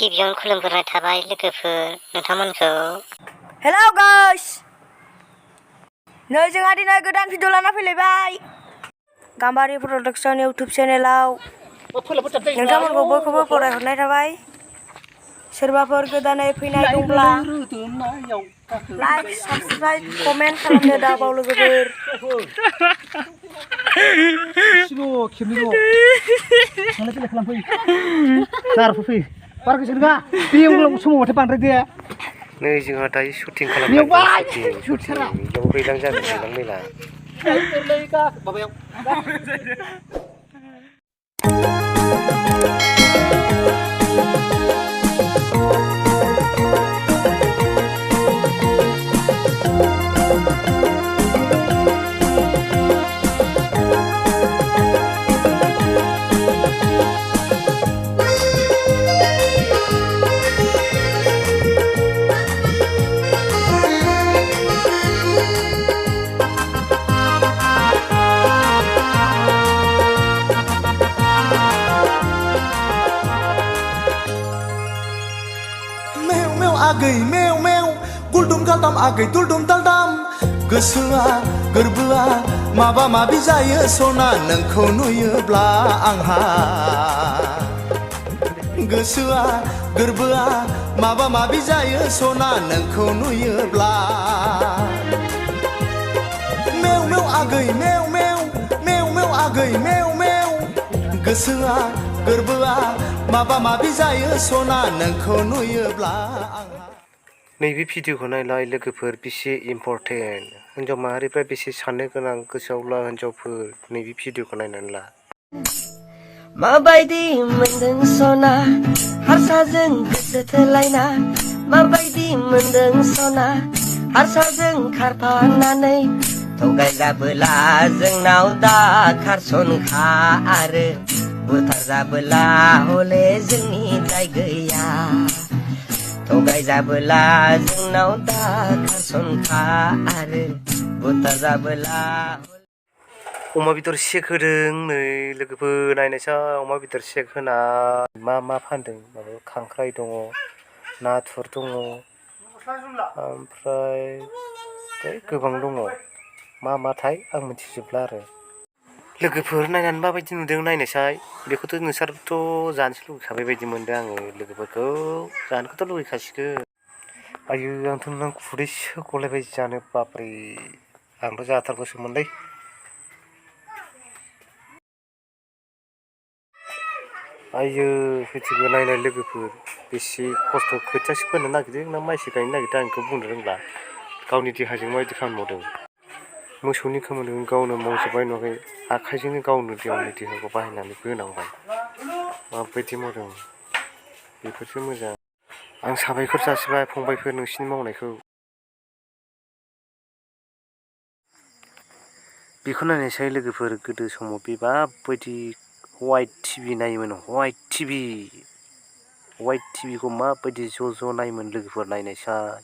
गिबियावनो खुलुमग्रोनाय थाबाय लोगोफोर नोंथांमोनखौ। हेलौ गाइस, नै जोंहा दिनै गोदान भिडिअ लाना फैलायबाय गाम्बारि प्रडाक्सन इउटुब चेनेलाव। नोंथांमोनखौ बयखौबो फरायहरनाय थाबाय। सोरबाफोर गोदानै फैनाय दंब्ला लाइक साबस्क्राइब कमेन्ट खालामनो दाबाव लोगोफोर। नै जोंहा दायो शुटिं खालामनाय शुटिं बेयाव दैलां जागोन दैलां मेला। Agwi meo meo guldum galdam agwi duldum daldam गोसोआ गोरबोआ माबा माबि जायो सना नोंखौ नुयोब्ला आंहा गोसोआ गोरबोआ माबा माबि जायो सना नोंखौ नुयोब्ला मेव मेव आगै मेव मेव मेव मेव आगै मेव मेव गोसोआ गोरबोआ माबा माबि जायो सना नोंखौ नुयोब्ला नैबे भिडिअखौ नायलाय लोगोफोर बेसे इम्पर्टेन्ट हिन्जाव माहारिफ्रा बेसे साननो गोनां गोसोआव ला हिन्जावफोर नैबे भिडिअखौ नायनानै ला। माबायदि मोनदों सना हारसाजों गोसो थोलायना माबायदि मोनदों सना हारसाजों खारफानानै थगाय जाबोला जोंनाव दा खारसनखा आरो बुथार जाबोला हले जोंनि दाय गैया थगाय जाबोला जोंनाव दा खारसनखा आरो बुथार जाबोला। अमा बेदर सेक होदों नै लोगोफोर नायनायसाय अमा बेदर सेक होना मा फानदों माबा खांख्राइ दङ नाथुर दङ ओमफ्राय गोबां दङ माथाय आं मिथिजोबला आरो लोगोफोर नायनानै माबायदि नुदों नायनायसाय बेखौथ' नोंसोरथ' जानोसो लुगैखाबाय बायदि मोनदों आङो लोगोफोरखौ जानोखौथ' लुगैखासिगोन। आयु आंथ' नों खुदैसो गलायबाय जानो बाब्रे आंथ' जाथारगौसोमोनलै। आयो भिडिअखौ नायनाय लोगोफोर बेसे खस्थ' खोथियासो फोनो नागिरदों ना माइसो गायनो नागिरदों आं बेखौ बुंनो रोंला गावनि देहाजों माबायदि खामानि मावदों मोसौनि खामानिखौ गावनो मावजोब्बाय नुवाखै आखाइजोंनो गावनो गावनि देहाखौ बाहायनानै बोनांबाय माबायदि मावदों बेफोरसो मोजां। आं साबायखर जासिबाय फंबायफोर नोंसिनि मावनायखौ। बेखौ नायनायसाय लोगोफोर गोदो समाव बे माबायदि वाइट टिभि नायोमोन वाइट टिभिखौ माबायदि ज' नायोमोन लोगोफोर नायनायसाय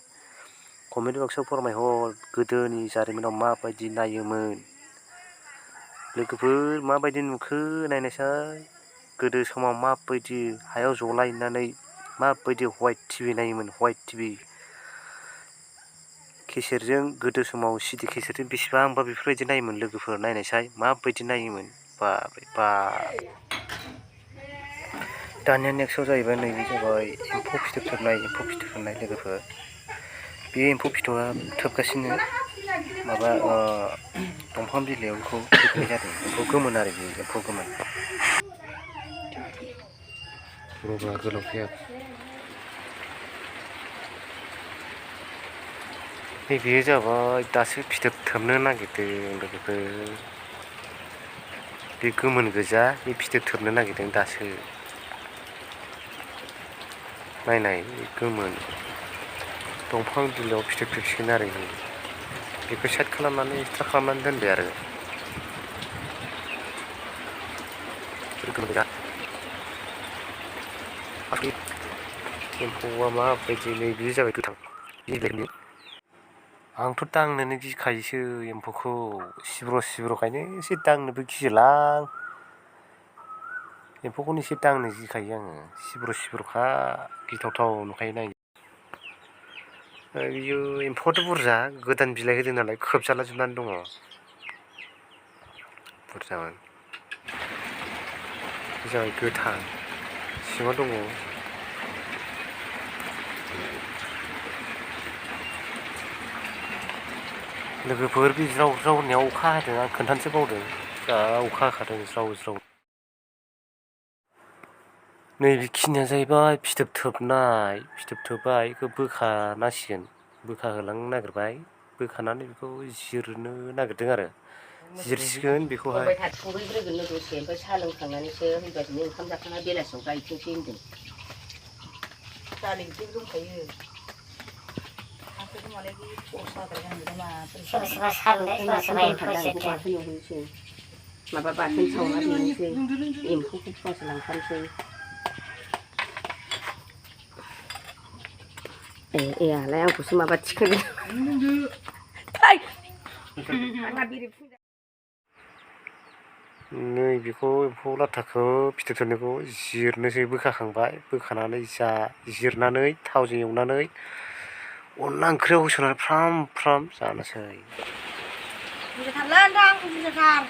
कमेन्ट बक्सआव फोरमायहर गोदोनि जारिमिनाव माबायदि नायोमोन लोगोफोर माबायदि नुखो नायनायसाय गोदो समाव माबायदि हायाव जलायनानै माबायदि वाइट टिभि नायोमोन वाइट टिभि केसेटजों गोदो समाव सिडि केसेटजों बेसेबांबा बेफोरबायदि नायोमोन लोगोफोर नायनायसाय माबायदि नायोमोन बाब दानिया नेक्स्टआव जाहैबाय नैबे जाबाय एम्फौ फिथोब थोबनाय लोगोफोर बे एम्फौ फिथोबा थोबगासिनो माबा दंफां बिलाइयाव बेखौ थोबनाय जादों एम्फौ गोमोन आरो बे एम्फौ गोमोन रबा गोलाव फैया बेयो जाबाय दासो फिथोब थोबनो नागिरदों लोगोफोर बे गोमोन गोजा बे फिथोब थोबनो नागिरदों दासो नायनाय गोमोन दंफां बिलाइयाव फिथोब थोबसिगोन आरो बेखौ साइड खालामनानै एक्सट्रा खालामनानै दोनबाय आरो एम्फौआ माबायदि नै बियो जाबाय गोथां बिलाइनि आंथ' दांनोनो गिखायोसो एम्फौखौ सिब्र' सिब्र'खायनो एसे दांनोबो गियोलां एम्फौखौनो एसे दांनो गिखायो आङो सिब्रुखा गिथावथाव नुखायो नायनो आयौ एम्फौआथ' बुरजा गोदान बिलाइ होदों नालाय खोबजाला जोबनानै दङ बुरजामोन जाबाय गोथां सिङाव दङ लोगोफोर बे ज्राव ज्राव होननायाव अखा हादों आं खोन्थानोसो बावदों जा अखा हाखादों ज्राव ज्राव नैबेखिनिया जाहैबाय फिथोब थोबनाय फिथोब थोबबाय बेखौ बोखानांसिगोन बोखाहोलांनो नागिरबाय बोखानानै बेखौ जिरनो नागिरदों आरो जिरसिगोन बेखौहाय संग्रोगोन दसे ओमफ्राय साहा लोंखांनानैसो होनबासो ओंखाम जाखांना बेलासियाव गायथोंसै होनदों दालि ओंख्रिबो दंखायो सोरबा सोरबा सारनाय सोरबा सोरबा एम्फौ जिरदों माबा बाथोन सावना देनोसै एम्फौखौ फुवासे लांफानोसै ए आलाय आंखौसो माबा थिखोदों नै बेखौ एम्फौ लाथाखौ फिथोब थोबनायखौ जिरनोसै बोखाखांबाय बोखानानै जिरनानै थावजों एवनानै अनला ओंख्रियाव होसननानै फ्राम फ्राम जानोसै बुरजाथारलै नोंथां बुरजाथार